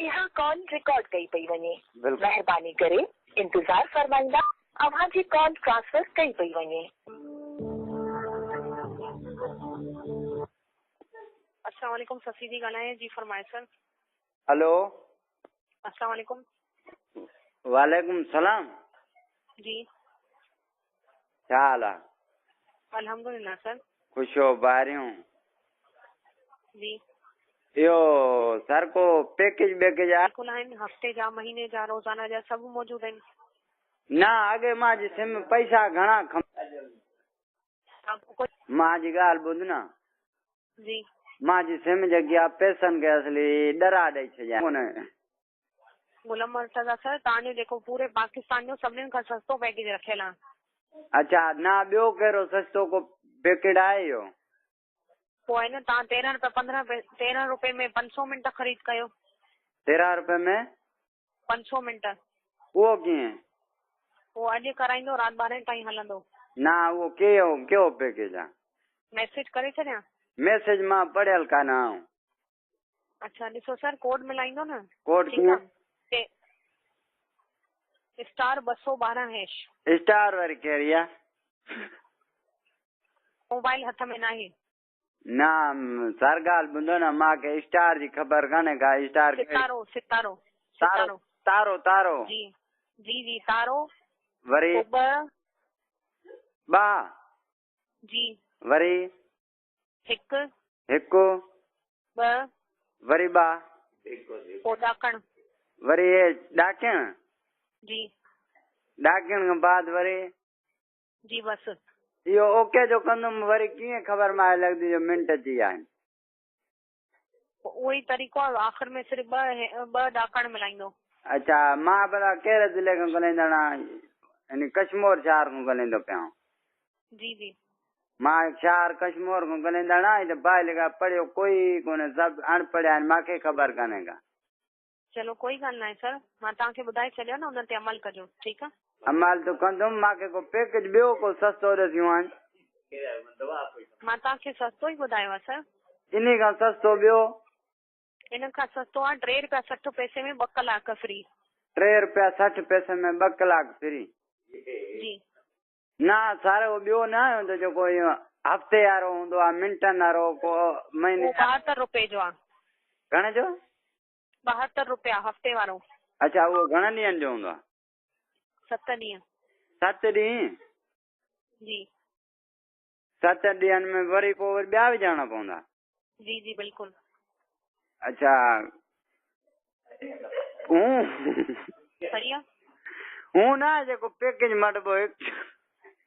इहा call record कई पई वञे। बिल्कुलु। महिरबानी करे इंतज़ार फरमाईंदा, अव्हां जी कॉल ट्रांसफ़र कई पई वञे। अस्सलाम वालेकुम, ससी थी ॻाल्हायां। जी फरमाए सर। हेलो। अस्सलाम वालेकुम। वालेकुम सलाम। जी। छा हाल आहे? अल्हम्दुलिल्लाह सर। ख़ुशि हो ॿाहिरियों। जी। इहो सर को पैकेज बैकेज आहे? बिल्कुलु आहिनि, हफ़्ते जा, महीने जा, रोज़ाना जा सभु मौजूदु आहिनि। न अॻे मां जी सिम पैसा घणा खम मां जी ॻाल्हि ॿुध न। जी। मां जी सिम जेकी आहे पैसनि खे असली ॾरा ॾेई छॾिया कोन। गुलाम मुर्तज़ा सर, तव्हांजो जेको पूरे पाकिस्तान जो सभिनीनि खां सस्तो पैकेज रखियल आहे। अच्छा, न ॿियो कहिड़ो सस्तो को पैकेज आहे इहो? पोइ आहे न तव्हां 13 रुपया 15 13 रुपए में 500 मिंट ख़रीद कयो। 13 रुपए में 500 मिंट। उहो कीअं? उहो अॼु कराईंदो, राति 12 ताईं हलंदो। न उहो कहिड़ो कहिड़ो पैकेज आहे? मैसेज करे छॾियां? मैसेज मां पढ़ियल कान आहियाँ। अच्छा ॾिसो सर, कोड मिलाईंदो न। कोड ठीकु कीअं? आहे, स्टार 212 हैश। स्टार वरी कहिड़ी आहे? मोबाइल हथ में न आहे। न सर ॻाल्हि ॿुधो न, मूंखे स्टार जी ख़बर कान्हे का स्टार कहिड़ी। सितारो सितारो तारो सितारो। तारो तारो। जी जी जी तारो। वरी पोइ ॿ। ॿ। जी। वरी हिकु। हिकु। ॿ। वरी ॿ। पोइ ॾाकण। वरी हे ॾाकण। जी। ॾाकण खां बाद वरी जी बसि। इहो ओके जो कंदुमि वरी कीअं ख़बर माए लॻंदी जो मिंट अची विया आहिनि? पोइ उहो ई तरीक़ो आहे, आख़िर में सिर्फ़ ॿ ॾाकण मिलाईंदो। अच्छा, मां भला कहिड़े ज़िले खां ॻाल्हाईंदड़ आहियाँ? यानी कश्मोर शहर खां ॻाल्हाईंदो पियो आहियाँ। जी जी। मां शहर कश्मोर खां ॻाल्हाईंदड़ आहियाँ, हिते बाहिरि खां पढ़ियो कोई कोन्हे, सभु अणपढ़िया आहिनि, मूंखे ख़बर कान्हे का। चलो कोई ॻाल्हि न आहे सर, मां तव्हांखे ॿुधाए छॾियो न, उन ते अमल कजो, ठीकु आहे? अमल त कंदुमि, मूंखे को पैकेज ॿियो को सस्तो ॾिसियो आहिनि? मां तव्हांखे सस्तो ई ॿुधायो आहे सर। इन खां सस्तो ॿियो? इन खां सस्तो आहे 3 रुपया 60 पैसे में 2 कलाक फ्री। 3 रुपया 60 पैसे में 2 कलाक फ्री? जी। न सर, उहो ॿियो न आहे हूंदो जेको इहो हफ़्ते वारो हूंदो आहे, मिंटनि वारो को महीने? उहो 72 रुपए जो आहे। घणे जो? 72 रुपया हफ़्ते वारो। अच्छा, उहो घणनि ॾींहंनि जो हूंदो आहे? 7 ॾींहं। 7 ॾींहं? जी। 7 ॾींहंनि में वरी पोइ वरी ॿिया विझाइणा पवंदा? जी जी बिल्कुलु। अच्छा, हूं सही आहे। हूं न आहे जेको पैकेज मटबो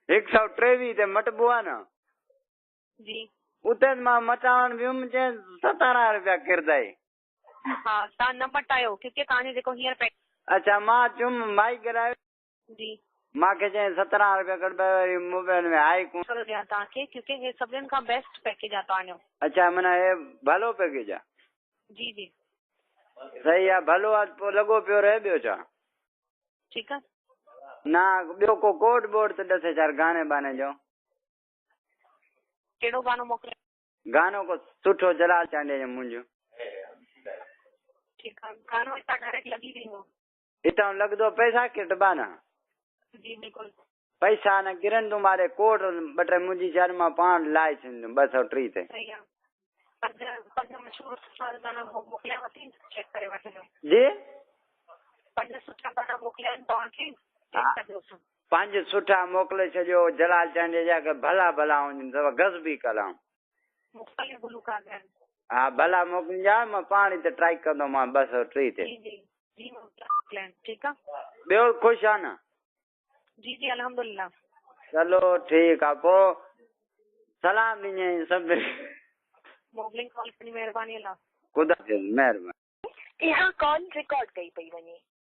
123 ते मटबो आहे न। जी। उते मां मटावण वियुमि, चई 17 रुपया किरदाई। हा, तव्हां न मटायो क्योंकि तव्हांजो जेको हींअर पैक। अच्छा, मां चयुमि माई ॻाल्हायो। जी। मूंखे चई 17 रुपया कढबा, वरी मोबाइल में आई कोन। थोरो ॾियां तव्हांखे क्योंकि हे सभिनीनि खां बेस्ट पैकेज आहे तव्हांजो। अच्छा, माना हे भलो पैकेज आहे? जी जी। सही आहे, भलो आहे पोइ लॻो पियो रहे, ॿियो छा? ठीकु आहे। न ॿियो को कोड बोर्ड त ॾसे छा गाने बाने जो। कहिड़ो गानो मोकिलियाँ? गानो को सुठो जलाल चांडियो जो मुंहिंजो। ठीकु आहे, गानो हितां डायरेक्ट लॻी वेंदो। हितां लॻंदो पैसा किटबा न? जी बिल्कुलु। पैसा न किरनि तूं मारे कोड ॿ टे मुंहिंजी शहर मां पाण लाए छॾींदुमि 230 ते। सही आहे। पंज मशहूर सुठा गाना मोकिलियांव थी, चेक करे वठजो। जी? 5 सुठा गाना मोकिलिया आहिनि तव्हांखे, चेक कजो। 5 सुठा मोकिले छॾियो जलाल चांडियो जा, की भला भला हुजनि, दफ़ा गज़बी कलाम। मुख़्तलिफ़ गुलूकार आहिनि। हा, भला मोकिलिजा, मां पाण हिते ट्राई कंदोमांव 230 ते। जी जी जी, मोकिलिया आहिनि, ठीकु आहे। ॿियो ख़ुशि आहे न? जी जी अल्हम्दुलिल्लाह। चलो ठीकु आहे, पोइ सलाम ॾिजंइ सभु। मोकिलिंग कॉल, महिरबानी अल्लाह। ख़ुदा महिरबानी। इहा कॉल रिकॉर्ड कई पई वञे।